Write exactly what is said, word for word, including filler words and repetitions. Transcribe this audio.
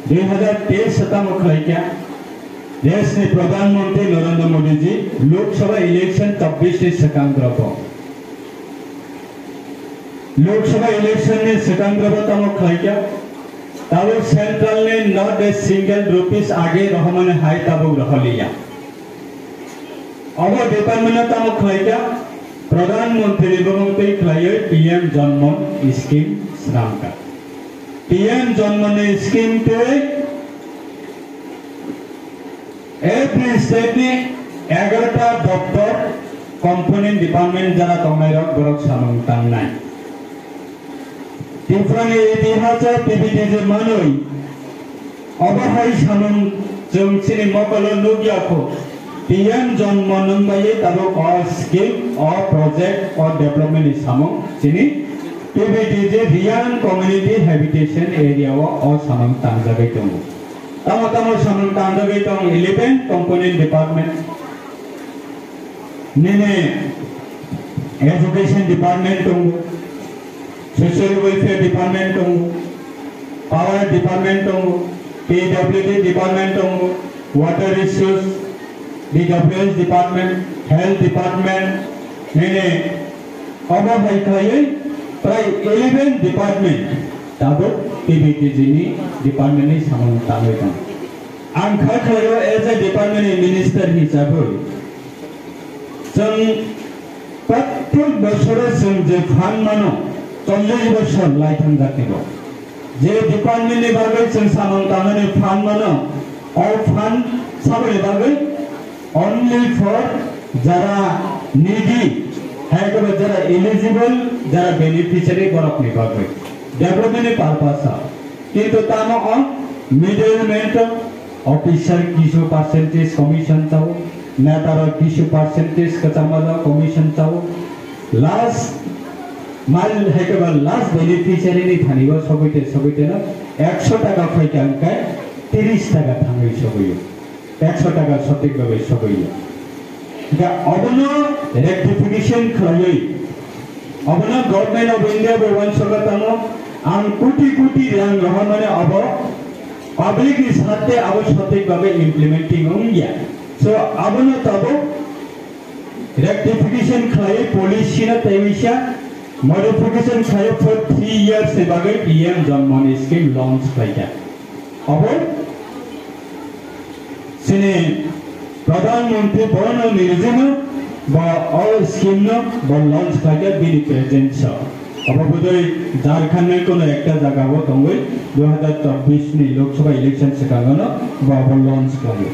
Dui hazar teis se tamo khlaikha, deshni Pradhan Mantri Narendra Modi ji Lok Sabha election chabbish ni swkang drobo. Lok Sabha election ni swkang drobo tamo khlaikha, tabuk central ni not a single rupees age rohormani hai tabuk rohorliya. Obo department no tamo khlaikha, Pradhan Mantri ni bumung twi khlaiwi P M Janman scheme swnamkha. P M Janman ni scheme twi every state ni egarota doptor, component department jara tongnairok borok samung tangnai. Tripura ni itihas o P V T G manwi obo hai samung chwng chini mokolo nukya kho. P M Janman wngmani tabuk o scheme, o project, o development ni samung chini P V T G Reang Community Habitation Area o, o samung tangjagwi tongo. Tamo tamo samung tangjagwi tong eleven component department. Nini education department tongo, social welfare department tongo, power department tongo, P W D department tongo, water resource, D W S department, health department, nini omo hai khlaiwi prai eleven department tabuk P V T G ni department ni samung tangwi tongo. Ang kha khlaio as a department ni minister hisabwi. Chwng prottek bosoro chwng je fund mano, chollish bosor lai thangjakni bo. Je department ni bagwi chwng samung tangnani fund mano, o fund saboni bagwi only for jara needy, hai khe jara eligible, jara beneficiary borokni bagwi. Development ni purpose o. Kintu tamo o middleman to officer kisu percentage commission chao, neta rok kisu percentage kwchangma commission chao. Last mile hai khe ba last beneficiary ni thani o sogwi te sogwi te no ekso taka phai khe ang khe tris taka thangwi sogwi o. Ekso taka sotik bagwi sogwi o. Hingkhe obono rectification khlaiwi, obono Government of India bo uansukha tamo, ang koti koti rang rohormani obo public ni sarte abo sotik bagwi implementing wngya. So, abono tabuk rectification khlaiwi policy no tei wisa modification khlaiwi for three years ni bagwi P M Janman scheme launch khlaikha. Obo chini Pradhan Mantri bono nirjino ba o scheme no bo launch khlaikha bini presence o. Obo bodoi Jharkhand ni kono ekta jaga o tongwi dui hazar chobbish ni Lok Sabha election swkango no bo abo launch khlaio.